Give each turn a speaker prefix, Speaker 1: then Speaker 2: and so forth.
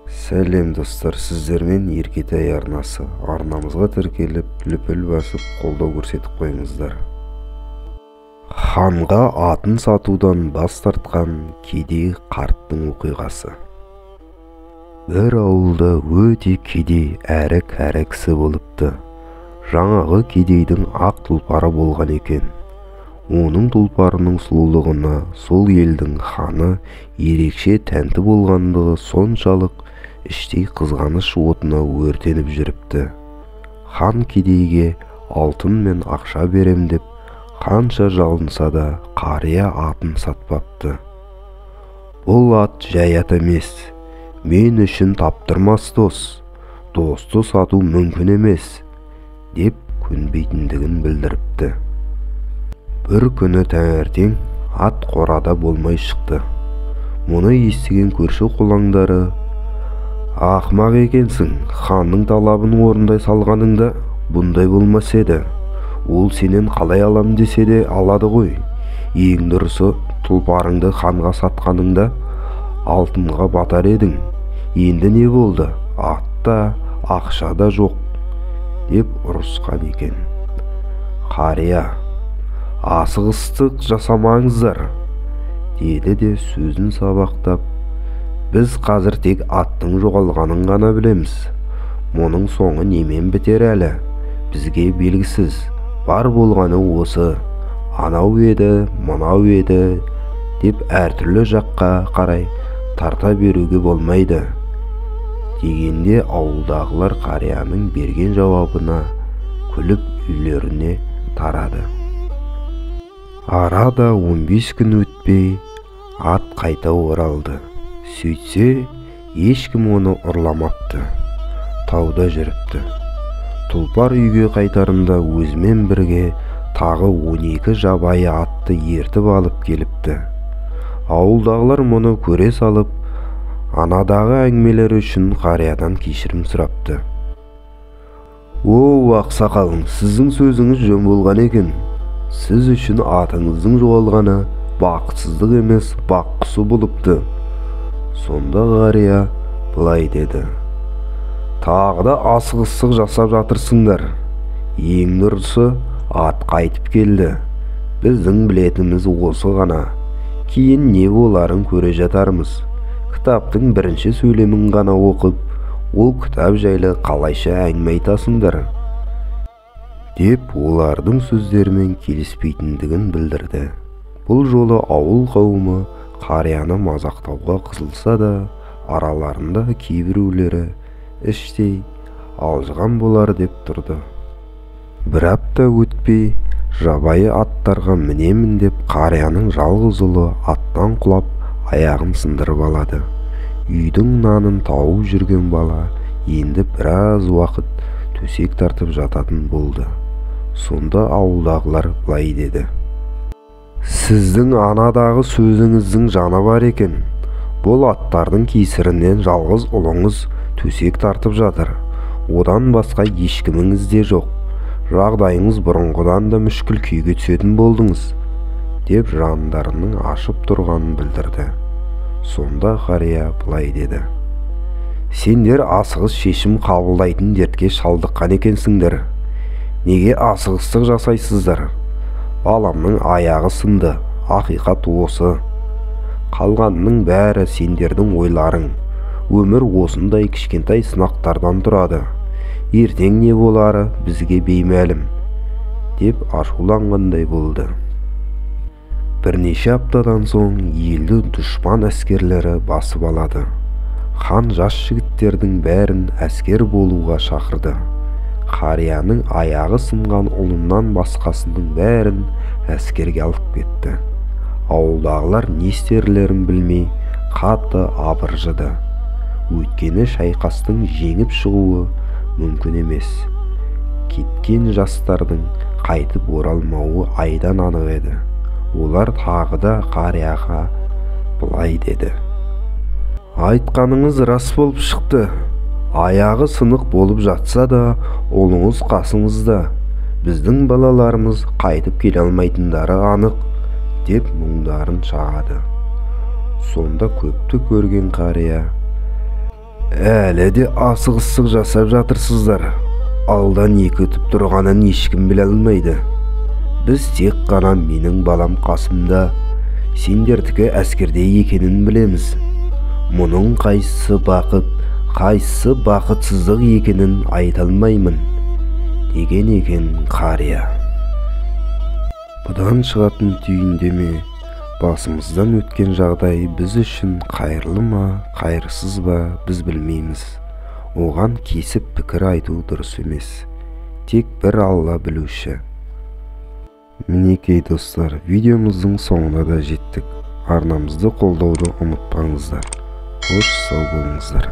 Speaker 1: Сәлем, достар! Сіздермен Еркетай арнасы. Арнамызға тіркеліп, лүпіл басып, қолдау көрсетіп қойыңыздар. Ханға атын сатудан бас тартқан кедей қарттың оқиғасы. Бір ауылда өте кедей әрі кәрі кісі болыпты. Жаңағы кедейдің ақ тұлпары болған екен. Оның тұлпарының сұлулығына сол елдің ханы ерекше тәнті болғандығы соншалық, іштей қызғаныш отына өртеніп жүріпті. Хан кедейге алтын мен ақша берем деп қанша жалынса да, қария атын сатпапты. «Бұл ат жай ат емес, мен үшін таптырмас дос, досты сату мүмкін емес», – деп көнбейтіндігін білдіріпті. Бір күні таңертең ат қорада болмай шықты. Мұны естіген көрші қолаңдары: «Ақымақ екенсің, ханның талабын орындай салғаныңда бұндай болмас еді. Ол сенен қалай алам десе де алады ғой. Ең дұрысы, тұлпарыңды ханға сатқаныңда алтынға батар едің. Енді не болды? Ат та, ақша да жоқ», – деп ұрысқан екен. Қария: «Асығыстық жасамаңыздар», – деді де, сөзін сабақтап: «Біз қазір тек аттың жоғалғанын ғана білеміз. Мұның соңы немен бітері әлі бізге белгісіз. Бар болғаны осы. Анау еді, мынау еді деп әртүрлі жаққа қарай тарта беруге болмайды», – дегенде, ауылдағылар қарияның берген жауабына күліп, үйлеріне тарады. Арада 15 күн өтпей ат қайта оралды. Сөйтсе, ешкім оны ұрламапты, тауда жүріпті. Тұлпар үйге қайтарында өзімен бірге тағы 12 жабайы атты ертіп алып келіпті. Ауылдағылар мұны көре салып, анадағы әңгімелері үшін қариядан кешірім сұрапты. «Оу, ақсақал, сіздің сөзіңіз жөн болған екен. Сіз үшін атыңыздың жоғалғаны бақытсыздық емес, бақ құсы болыпты». Сонда қария былай деді: «Тағы да асығыстық жасап жатырсыңдар. Ең дұрысы, ат қайтып келді, біздің білетініміз осы ғана. Кейін не боларын көре жатармыз. Кітаптың бірінші сөйлемін ғана оқып, ол кітап жайлы қалайша әңгіме айтасыңдар?» – деп, олардың сөздерімен келіспейтіндігін білдірді. Бұл жолы ауыл қауымы қарияны мазақтауға қысылса да, араларында кейбіреулері іштей алжыған болар деп тұрды. Бір апта өтпей, жабайы аттарға мінемін деп қарияның жалғыз ұлы аттан құлап, аяғын сындырып алады. Үйдің нанын тауып жүрген бала енді біраз уақыт төсек тартып жататын болды. Сонда ауылдағылар былай деді: «Сіздің анадағы сөзіңіздің жаны бар екен. Бұл аттардың кесірінен жалғыз ұлыңыз төсек тартып жатыр. Одан басқа ешкіміңіз де жоқ. Жағдайыңыз бұрынғыдан да мүшкіл күйге түсетін болдыңыз», – деп жандарының ашып тұрғанын білдірді. Сонда қария былай деді: «Сендер асығыс шешім қабылдайтын дертке шалдыққан екенсіңдер. Неге асығыстық жасайсыздар? Баламның аяғы сынды, ақиқат осы. Қалғанының бәрі сендердің ойларың. Өмір осындай кішкентай сынақтардан тұрады. Ертең не болары бізге беймәлім», – деп ашуланғандай болды. Бірнеше аптадан соң елді дұшпан әскерлері басып алады. Хан жас жігіттердің бәрін әскер болуға шақырды. Қарияның аяғы сынған ұлынан басқасының бәрін әскерге алып кетті. Ауылдағылар не істерлерін білмей, қатты абыржыды. Өйткені шайқастың жеңіп шығуы мүмкін емес. Кеткен жастардың қайтып оралмауы айдан анық еді. Олар тағы да қарияға былай деді: «Айтқаныңыз рас болып шықты. Аяғы сынық болып жатса да, ұлыңыз қасыңызда. Біздің балаларымыз қайтып келе алмайтындары анық», – деп мұңдарын шағады. Сонда көпті көрген қария: Әлі де асығыстық жасап жатырсыздар. Алда не күтіп тұрғанын ешкім біле алмайды. Біз тек қана менің балам қасымда, сендердікі әскерде екенін білеміз. Мұның қайсысы бақыт, қайсысы бақытсыздық екенін айта алмаймын, деген екен қария. Бұдан шығатын түйіндеме: басымыздан өткен жағдай біз үшін қайырлы ма, қайырсыз ба, біз білмейміз. Оған кесіп пікір айту дұрыс емес. Тек бір Алла білуші. Мінекей, достар, видеомыздың соңына да жеттік. Арнамызды қолдауды ұмытпаңыздар. Қош, сау болыңыздар.